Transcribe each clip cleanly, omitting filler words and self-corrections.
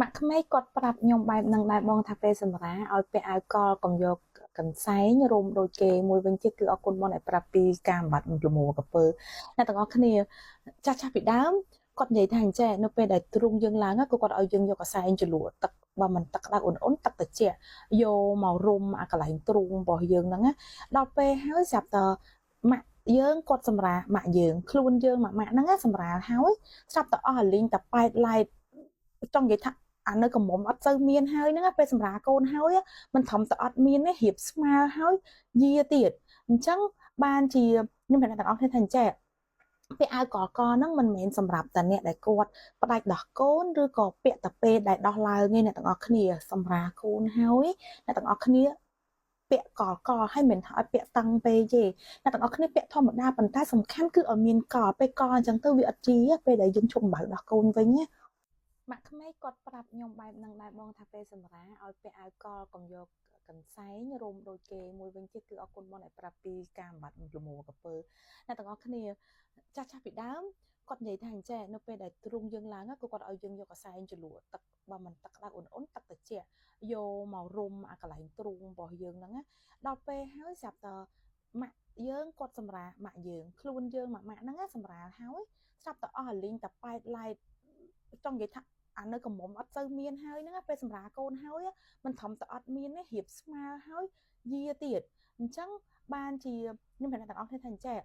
ម៉ាក់ក្មេកគាត់ប្រាប់ខ្ញុំបែបហ្នឹងដែរបងថាពេលសម្រាឲ្យពាក់អាវកលកុំយកកន្សែងរុំដូចគេមួយវិញទៀតគឺអរគុណបងដែលប្រាប់ពីការបំបត្តិលមួកពើអ្នកទាំងអស់គ្នាចាស់ចាស់ពីដើមគាត់និយាយថាអញ្ចេះនៅពេលដែលទ្រូងយើងឡើងគឺគាត់ឲ្យយើងយកកន្សែងជ្រលក់ទឹកបើមិនទឹកក្តៅអ៊ុនៗទឹកត្រជាក់យកមករុំអាកន្លែងទ្រូងរបស់យើងហ្នឹងណាដល់ពេលហើយស្រាប់តែម៉ាក់យើងគាត់សម្រាម៉ាក់យើងខ្លួនយើងម៉ាក់ម៉ាក់ហ្នឹងសម្រាលហើយស្រាប់តែអស់អាលីងតែប៉ែតឡែតចង់និយាយថាអានៅកំមុំអត់សូវមានហើយហ្នឹងពេលសម្រាលកូនហើយមិនត្រឹមតែអត់មានទេរៀបស្មើហើយយាទៀតអញ្ចឹងបានជាខ្ញុំប្រាប់អ្នកទាំងអស់គ្នាថាអញ្ចេះពាក់អាវកកហ្នឹងមិនមែនសម្រាប់តែអ្នកដែលគាត់ផ្ដាច់ដោះកូនឬក៏ពាក់តែពេលដែលដោះឡើងទេអ្នកទាំងអស់គ្នាសម្រាលកូនហើយអ្នកទាំងអស់គ្នាពាក់កកហើយមិនថាឲ្យពាក់តឹងពេកទេអ្នកទាំងអស់គ្នាពាក់ធម្មតាប៉ុន្តែសំខាន់គឺឲ្យមានកពេលកអញ្ចឹងទៅវាអត់ជាពេលដែលយើងឈប់បំបៅដោះកូនវិញណាម៉ាក់ក្មេកគាត់ប្រាប់ខ្ញុំបែបហ្នឹងដែរបងថាពេលសម្រាឲ្យពាក់អាវកលកុំយកកន្សែងរុំដូចគេមួយវិញទៀតគឺអរគុណបងដែលប្រាប់ពីការបំបត្តិលមួកពើអ្នកទាំងអស់គ្នាចាស់ចាស់ពីដើមគាត់និយាយថាអញ្ចេះនៅពេលដែលទ្រូងយើងឡើងគឺគាត់ឲ្យយើងយកកន្សែងជ្រលក់ទឹកបើមិនទឹកក្តៅអ៊ុនៗទឹកត្រជាក់យកមករុំអាកន្លែងទ្រូងរបស់យើងហ្នឹងណាដល់ពេលហើយស្រាប់តែម៉ាក់យើងគាត់សម្រាលម៉ាក់យើងខ្លួនយើងម៉ាក់ម៉ាក់ហ្នឹងសម្រាលហើយស្រាប់តែអស់អាលីងតែប៉ែតឡែតចង់និយាយថាអានៅកំមុំអត់សូវមានហើយហ្នឹងពេលសម្រាលកូនហើយមិនត្រឹមតែអត់មានទេរៀបស្មើហើយយាទៀតអញ្ចឹងបានជាខ្ញុំប្រាប់អ្នកទាំងអស់គ្នាថាអញ្ចេះ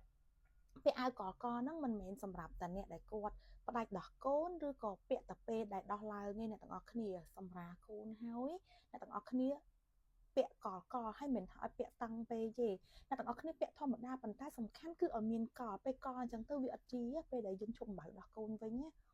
ពាក់អាវកកហ្នឹងមិនមែនសម្រាប់តែអ្នកដែលគាត់ផ្ដាច់ដោះកូនឬក៏ពាក់តែពេលដែលដោះឡើងទេអ្នកទាំងអស់គ្នាសម្រាលកូនហើយអ្នកទាំងអស់គ្នាពាក់កកហើយមិនថាឲ្យពាក់តឹងពេកទេអ្នកទាំងអស់គ្នាពាក់ធម្មតាប៉ុន្តែសំខាន់គឺឲ្យមានកពេលកអញ្ចឹងទៅវាអត់ជាពេលដែលយើងឈប់បំបៅដោះកូនវិញណា។